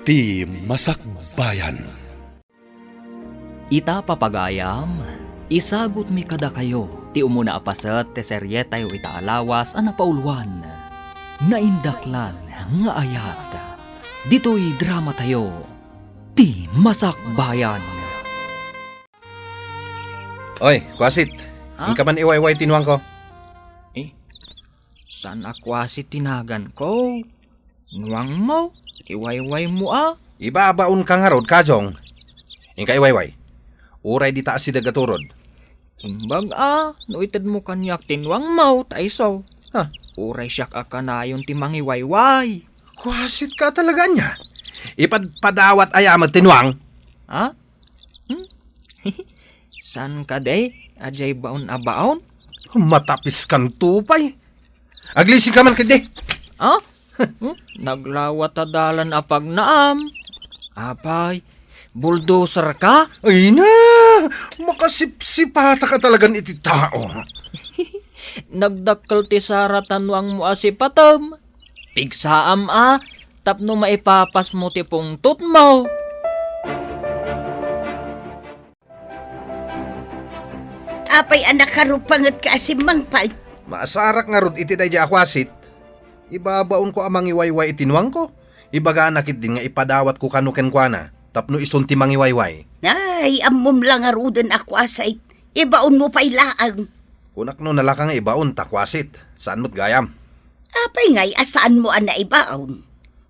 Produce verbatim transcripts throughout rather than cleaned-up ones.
Ti Masakbayan. Ita, papagayam, isagutmi kadakayo ti umuna a paset ti serietayo ita a lawas a napauluan, Naindaklan nga Ayat. Ditoy dramatayo, Ti Masakbayan. Oy, Kwasit. Ha? Inka man iwayway ti nuangko. Eh, saan a Kwasit ti naganko? Nuangmo, iwaywaymo a. Ibabaonka ngarud, Kajong. Inka iwayway. Uray dita asideg a turod. Imbag a, no itedmo kaniak ti nuangmo, ta isu. Ha? Uray siak a kanayon ti mangiwayway. Kuasitka talaga ania? Ipadpadawat aya met ti nuang? Ha? Hmm? Saan kadi? Adiay baon a baon? Matapiskanto pay. Aglisinka man kadi. Ha? Hmm? Naglawa ta dalan a pagnaam. Apay, bulldozer ka? Ay na! Makasipsipata ka talagan iti tao. Nagdakkel ti sara ta nuangmo a sipatem. Pigsaam a, tapno maipapasmo ti pungtotmo. Apay a nakarupangetka a simmangpet? Maasarak ngarud iti daydi a kuasit. Ibabaonko a mangiwayway iti nuangko. Ibagana ketdin nga ipadawatko kano kenkuana tapno isun ti mangiwayway. Ay, ammom la ngaruden a kuasit. Ibaonmo pay laeng. Kunak no nalaka nga ibaon ta kuasit. Saan met gayam? Apay ngay a saanmo a naibaon?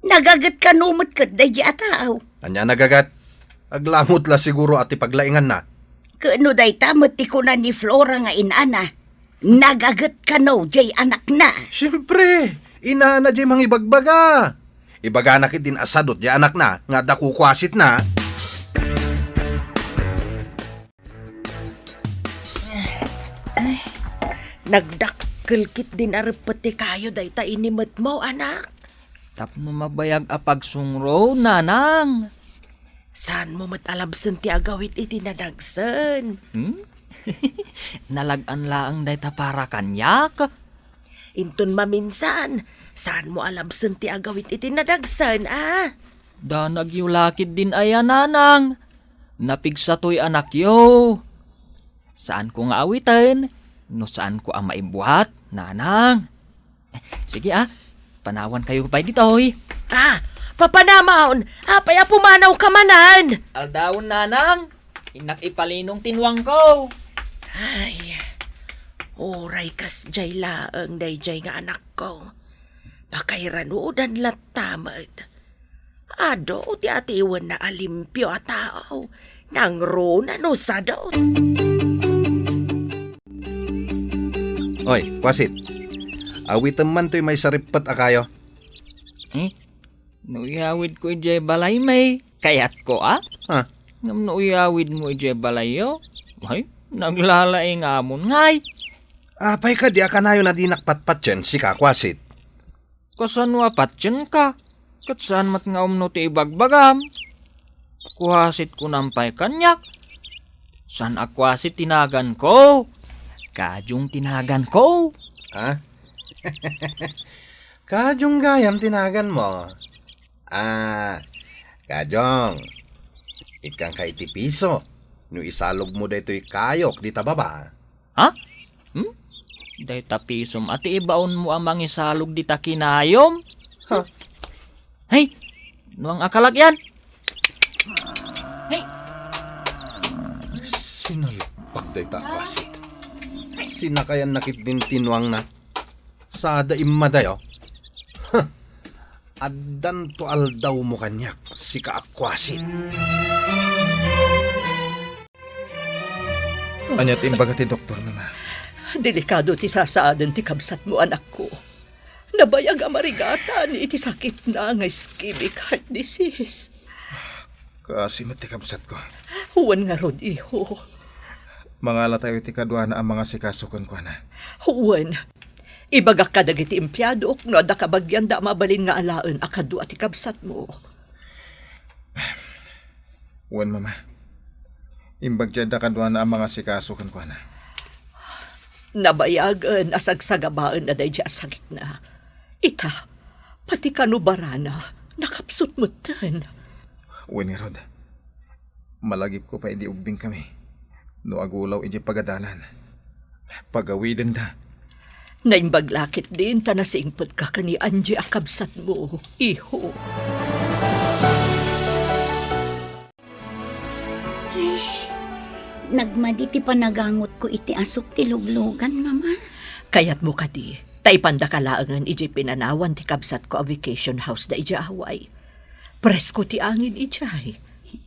Nagaget kano met ket daydi a tao? Ania nagaget? Aglamut la siguro a ti paglainganna. Ket no dayta met ti kuna ni Flora nga inana, nagaget kano jay anakna? Siempre, inana jay mangibagbaga. Ibagana ketdin a sadot jay anakna nga adda kukuasitna. Ay, nagdakkel ketdin a reppet ti kayo dayta inimetmo, anak. Tapno mabayag a pagsungro, nanang. Saanmo met a labsen ti agawit iti nadagsen? Hmm? Nalag-an laeng dayta para kaniak. Inton maminsan, saanmo a labsen ti agawit iti nadagsen, a? Danagyo la ketdin aya, nanang. Napigsa toy anakyo. Saanko nga awiten no saanko a maibuat, nanang. Sige, a, panawankayo pay ditoy. A, papanamon, apay a pumanawka manen? Aldawen, nanang, innak ipalinong ti nuangko. Ay, uray kasdiay laeng daydiay nga anakko. Pakairanudan latta met. Adu ti atiwenna a limpio a tao, nangruna no sadot. Oy, kuasit. Awitem man toy maisarippet a kayo. Eh, no iyawidko idiay balay, may kayatko, a? Ha? Ngem no iyawidmo idiay balayyo, ay, naglalaingamon ngay. Apay kadi a kanayon a dinak patpatien, sika, kuasit? Kasano a patienka? Ket saan met nga umno ti ibagbagam. Kuasit kunam pay kaniak. Saan a kuasit ti naganko. Kajong ti naganko. Ha? Kajong gayam ti naganmo. Ah, Kajong. Ikkanka iti piso no isalogmo daytoy kayok dita baba. Ha? Hmm? Dayta pisom a ti ibaonmo a mangisalog dita kinayom? Ha? Hey, nuang a kalak yan. Hey. Sinalpak dayta a kuasit. Sinakayan na ketdin ti nuangna. Sada immadayo. Huh. Addanto aldawmo kaniak, sika a kuasit. Ania ti imbaga ti doktor, mama? Delikado ti sasaaden ti kabsatmo, anakko. Nabayag a marigatan iti sakitna nga ischemic heart disease. Kaasi met ti kabsatko. Wen ngarud, iho. Mangalatayo iti kaduana a mangasikaso kenkuana. Wen, ibagak kadagiti empleadok no adda kabagianda a mabalin nga alaen a kadua ti kabsatmo. Wen, mama. Imbag ti adda kaduana a mangasikaso kenkuana. Nabayagen a sagsagabaenna daydi a sakitna. Ita, pati kano barana, nakapsut metten. Wen ngarud, malagipko pay idi ubbingkami no agulaw idiay pagadalan. Pagawidenda. Naimbag la ketdin ta nasingpetka ken ni Angie a kabsatmo, iho. Ay, nagmadi ti panagangotko iti asuk ti luglugan, Mama. Kayatmo kadi, ta ipandaka laengen idiay pinanawan ti kabsatko a vacation house da idiay Hawaii. Presko ti angin idiay.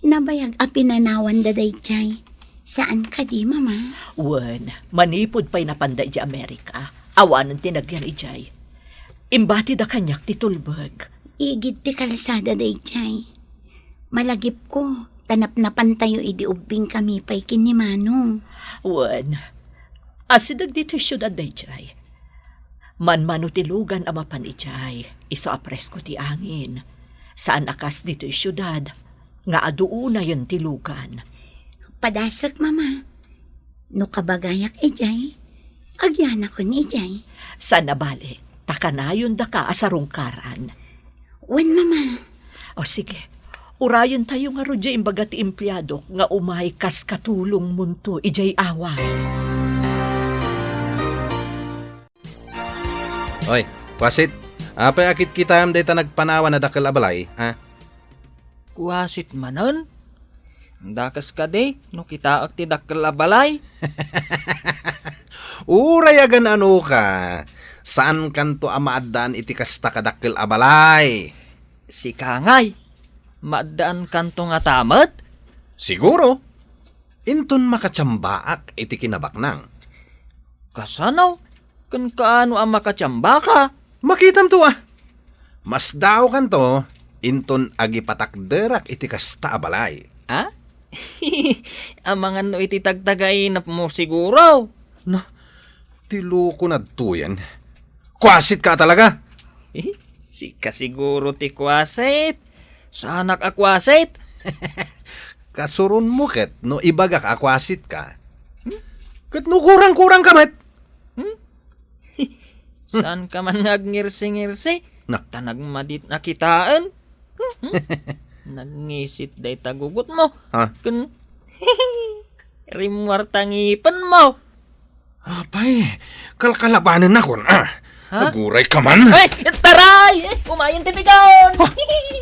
Nabayag a pinanawanda daydiay. Saan kadi, Mama? Wen, manipud pay napanda idiay Amerika, awanen ti nagyan idiay. Imbatida kaniak ti tulbeg. Igid ti kalsada daydiay. Malagipko, ta napnapantayo idi ubbingkami pay ken ni Manong. Wen, asideg ditoy siudad daydiay. Manmano ti lugan a mapan idiay, isu a presko ti angin. Saan a kas ditoy siudad, nga adu unayen ti lugan. Padasek, Mama. No kabagayak idiay, agyanakon idiay. Saan a bale, ta kanayondaka a sarungkaran. Wen, Mama. O sige, urayentayo ngarud diay imbaga ti empleadok nga umay kas katulongmonto idiay Hawaii. Oy, kuasit, apay a kitkitaem dayta nagpanawan a dakkel a balay, ha? Kuasit manen? Dakes kadi no kitaek ti dakkel a balay? Uray agan-anoka, saankanto a maaddaan iti kasta kadakkel a balay. Sika ngay, maaddaankanto ngata met? Siguro. Inton makatsiambaak iti kinabaknang. Kasano? Ken kaano a makatsiambaka? Makitamto a. Masdaokanto inton agipatakderak iti kasta a balay. A? Amangan no iti tagtagainepmo siguro. Na, ti loko nadtoyen. Kuasitka talaga? Sika siguro ti kuasit. Saanak a kuasit. Kasuronmo ket no ibagak a kuasitka. Hmm? Ket no kurang-kurangka met. Hmm? Saanka man nga agngirsi-ngirsi? Na. Ta nagmadit a kitaen. Hmm? Nagngisit dayta gugotmo. Ha? Ken rimmuar ta ngipenmo. Apay, kalkalabanennakon, a. Ha? Agurayka man. Ay, taray! Eh, umayen ti pigaon! Ha?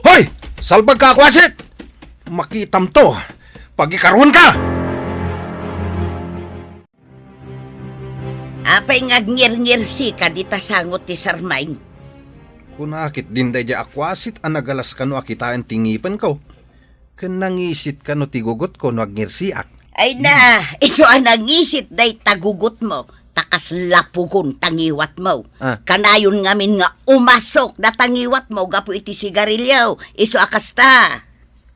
Hoy! Salbagka a kuasit! Makitamto! Pagikaruenka! Apay nga agngirngirsika dita sangot ti sarmaing? Kuna ketdin daydiay a kuasit a nagalas kano a kitaen ti ngipenko. Ken nangisit kano ti gugotko no agnirsiak. Ay na, isu a nangisit dayta gugotmo, ta kasla pugon ta ngiwatmo. A. Kanayon ngamin nga umasok data ngiwatmo gapu iti sigarilio, isu a kasta.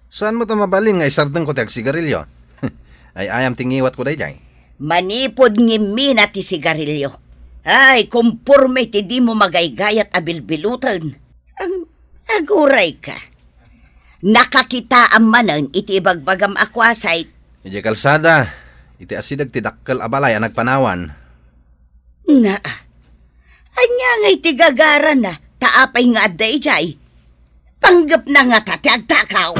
Saan met a mabalin nga isardengko ti agsigarilio? Ay-ayam ti ngiwatko daydiay. Manipud ngimmina ti sigarilio. Ay, komporme ti dimo magaygayat a bilbiloten. Ang agurayka. Nakakitaam manen iti ibagbagam a kuasit. Idiay kalsada, iti asideg ti dakkel a balay a nagpanawan. Na, ania ngay ti gagarana, ta apay nga adda idiay? Panggepna ngata ti agtakaw.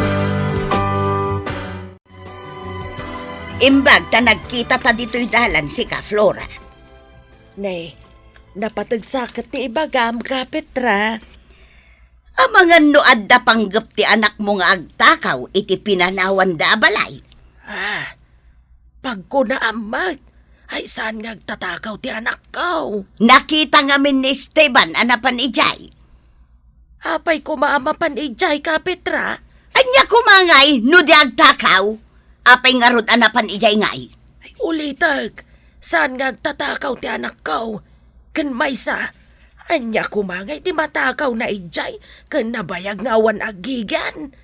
Imbag ta nagkita ta ditoy dalan sika, Flora. Ne, napateg sa ket ti ibagam, Ka Petra. Amangan no adda panggep ti anakmo nga agtakaw iti pinanawanda a balay? Ah, pagkunaam met, ay saan nga agtatakaw ti anakko? Nakita ngamin ni Esteban a napan idiay. Apay koma a mapan idiay, Ka Petra? Ania koma ngay no di agtakaw? Apay ngarud a napan idiay ngay? Ay, ulitek, saan nga agtatakaw ti anakko? Ken maysa, ania koma ngay ti matakawna idiay ken nabayag nga awan aggigyan?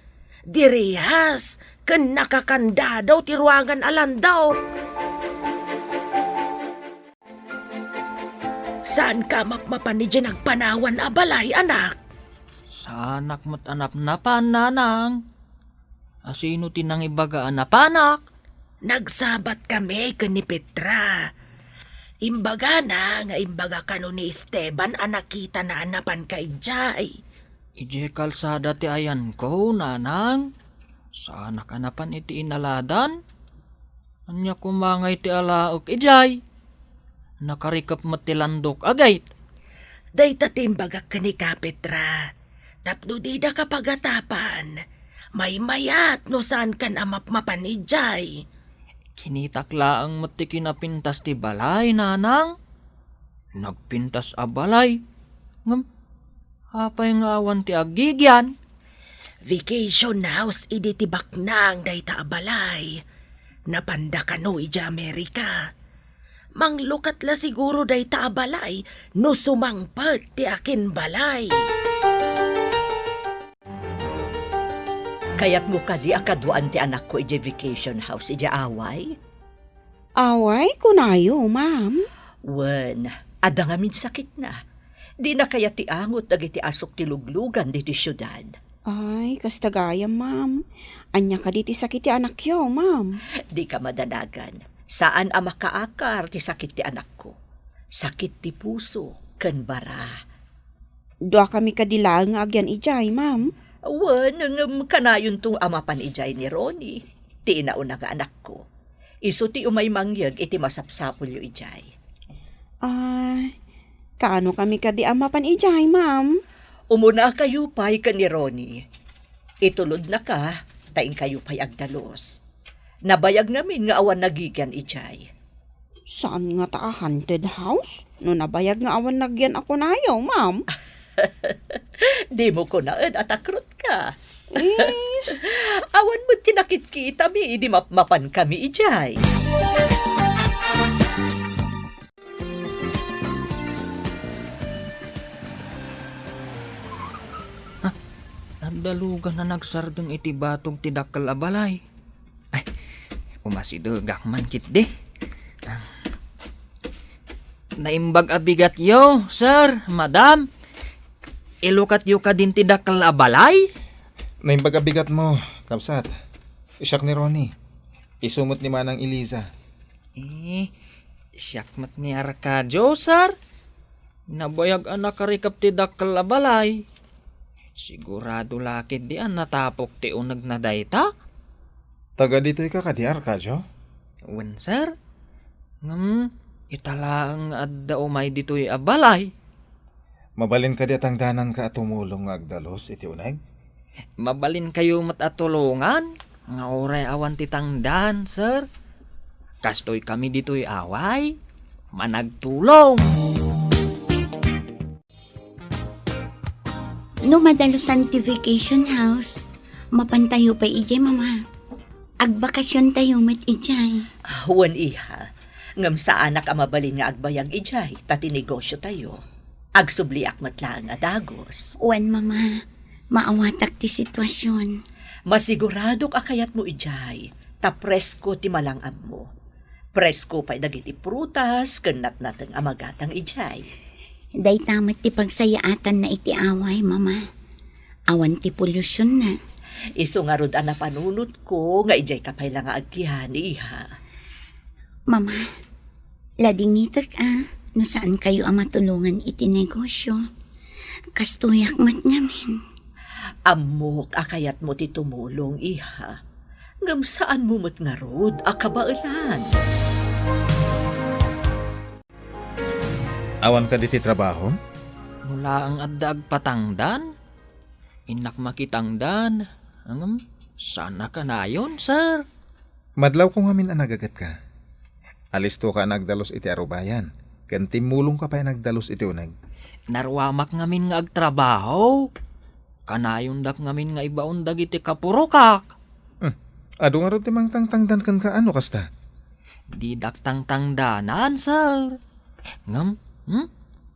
Direhas ken nakakandado ti ruangan a landok. Saanka a mapmapan idiay nagpanawan a balay, anak? Saanak met a napnapan, nanang. Asino ti nangibaga a napanak? Nagsabat kami ken ni Petra. Imbagana nga imbaga kano ni Esteban a nakitana a napanka idiay. Idiay kalsada ti ayanko, nanang. Saanak a napan iti inaladan? Ania koma ngay ti alaek idiay? Nakarikep met ti landok a gate. Dayta ti imbagak kenka, Petra. Tapno didaka pagatapan, maymayat no saankan a mapmapan idiay. Kinitak laeng met ti kinapintas ti balay, nanang. Nagpintas a balay. Ngem, apay nga awan ti agigian? Vacation house idi ti baknang dayta a balay. Napanda kano idiay Amerika. Manglukat la siguro dayta a balay no sumangpet ti akinbalay. Kayatmo kadi a kaduaan ti anakko idiay vacation house idiay Hawaii? Hawaii, kunayo, ma'am? Wen, adda ngamin sakitna. Dina kayat ti angot dagiti asuk ti luglugan ditoy siudad. Ay, kasta gayam, ma'am. Ania kadi ti sakit ti anakyo, ma'am? Dika madanagan. Saan a makaakar ti sakit ti anakko. Sakit ti puso ken bara. Duakami kadi laeng nga agyan idiay, ma'am? Wen, ngem kanayonto a mapan idiay ni Ronnie, ti inauna nga anakko. Isu ti umay mangyeg iti masapsapulyo idiay. Ah, kaano kami kadi a mapan idiay, ma'am? Umunakayo pay ken ni Ronnie. Itulodnaka, ta inkayo pay agdalus. Nabayag ngamin nga awan nagigian idiay. Saan ngata a haunted house? No nabayag nga awan nagian a kunayo, ma'am. Dimo kunaen a takrutka. Eh. Awan met ti nakitkitami idi mapmapankami idiay. Ah, adda lugan a nagsardeng iti batog ti dakkel a balay. Ay, umasidegak man ketdi. Ah. Naimbag a bigatyo, sir, madam. Ilukatyo kadin ti dakkel a balay? Naimbag a bigatmo, kabsat. Siak ni Ronnie. Isu met ni Manang Eliza. Eh, siak met ni Arcadio, sir. Nabayag a nakarikep ti dakkel a balay. Sigurado la ketdi a natapok ti unegna dayta? Taga ditoy ka kadi, Arcadio? Wen, sir. Ngem, ita laeng nga adda umay ditoy a balay. Mabalin kadi a tangdananka a tumulong nga agdalus iti uneg? Mabalinkayo met a tulongan nga uray awan ti tangdan, sir. Kastoy kami ditoy away, managtulong. No madalusan ti vacation house, mapantayo pay idiay, Mama. Agbakasiontayo met idiay. Ah, wen, iha. Ngem saanak a mabalin nga agbayag idiay, ta ti negosiotayo. Agsubliak met laeng a dagus. Wen, Mama. Maawatak ti situasion. Masiguradok a kayatmo idiay, ta presko ti malang-abmo. Presko pay dagiti prutas ken natnateng a magatang idiay. Dayta met ti pagsayaatanna iti away, Mama. Awan ti polusyon na. Isu ngarud a napanunotko nga idiay ka pay la nga agyan, iha. Mama, ladingitek a no saankayo a matulongan iti negosyo. Kastoyak met ngamin. Ammok a kayatmo ti tumulong, iha. Ngem saanmo met ngarud a kabaelan. Awan kadi ti trabaho? No laeng adda agpatangdan, innak makitangdan. Ngem, saan a kanayon, sir? Madlawko ngamin a nagagetka. Alistoka a nagdalus iti arubayan, ken timmulongka pay a nagdalus iti uneg. Naruamak ngamin nga agtrabaho. Kanayondak ngamin nga ibaon dagiti kapurokak. Hmm. Adu ngarud ti mangtangtangdan kenka a no kasta? Didak tangtangdanan, sir. Ngem, hmm?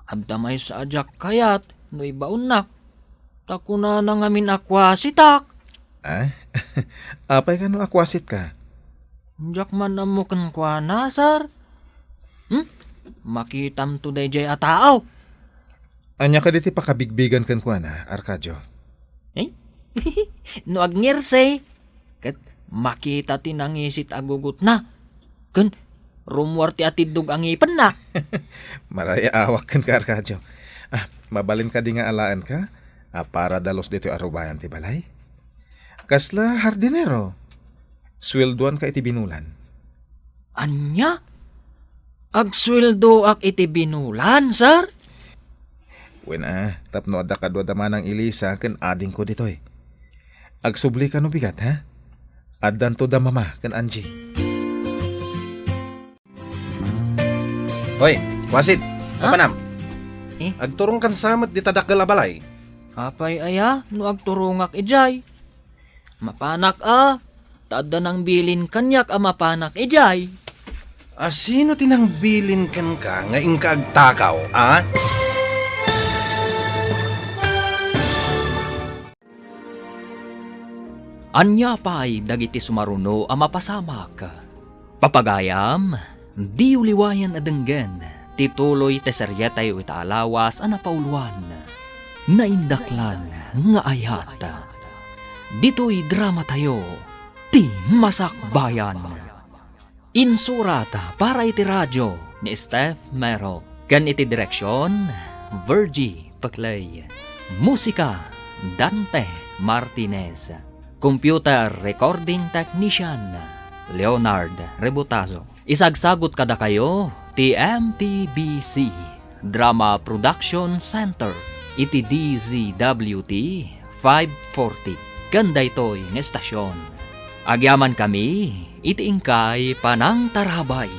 Adda maysa a diak kayat no ibaonnak. Ta kunana ngamin a kuasitak. Ah? Apay kano a kuasitka? Diak man ammo kenkuana, sir. Hmm? Makitamto daydiay a tao. Ania kadi ti pakabigbigan kenkuana, Arcadio? Eh? No agngirsi, ket makita ti nangisit a gugotna, ken rummuar ti atiddog a ngipenna. Marayaawak kenka, Arcadio. Ah, mabalin kadi nga alaenka a para dalus ditoy arubayan ti balay? Kasla hardinero? Sueldoanka iti binulan. Ania? Agsueldoak iti binulan, sir? Wen a, tapno adda kadua da manang Elisa ken adingko ditoy. Agsubli ka no bigat, ha? Addanto da Mama ken Angie. Hoy, Wasit, Ha? Mapanam. Eh? Agturongkan sa met dita dakkel a balay. Apay aya no agturongak idiay? Mapanak a, ta adda nangbilin kaniak a mapanak idiay. A, sino ti nangbilin kenka nga inka agtakaw, a? Ania pay dagiti sumaruno a mapasamak? Papagayam, diyo liwayan a denggen ti tuloy ti serietayo ita a lawas a napauloan, Naindaklan nga Ayat. Ditoy dramatayo, ti Masakbayan. Insurat para iti radio ni Steph Mero ken iti direksion, Virgie Peclay. Musika, Dante Martinez. Computer recording technician, Leonard Rebutazo. Isagsagot kadakayo ti M P B C Drama Production Center iti D Z W T five forty. Ken daytoy nga estasyon, agyamankami iti inkay panangtarabay.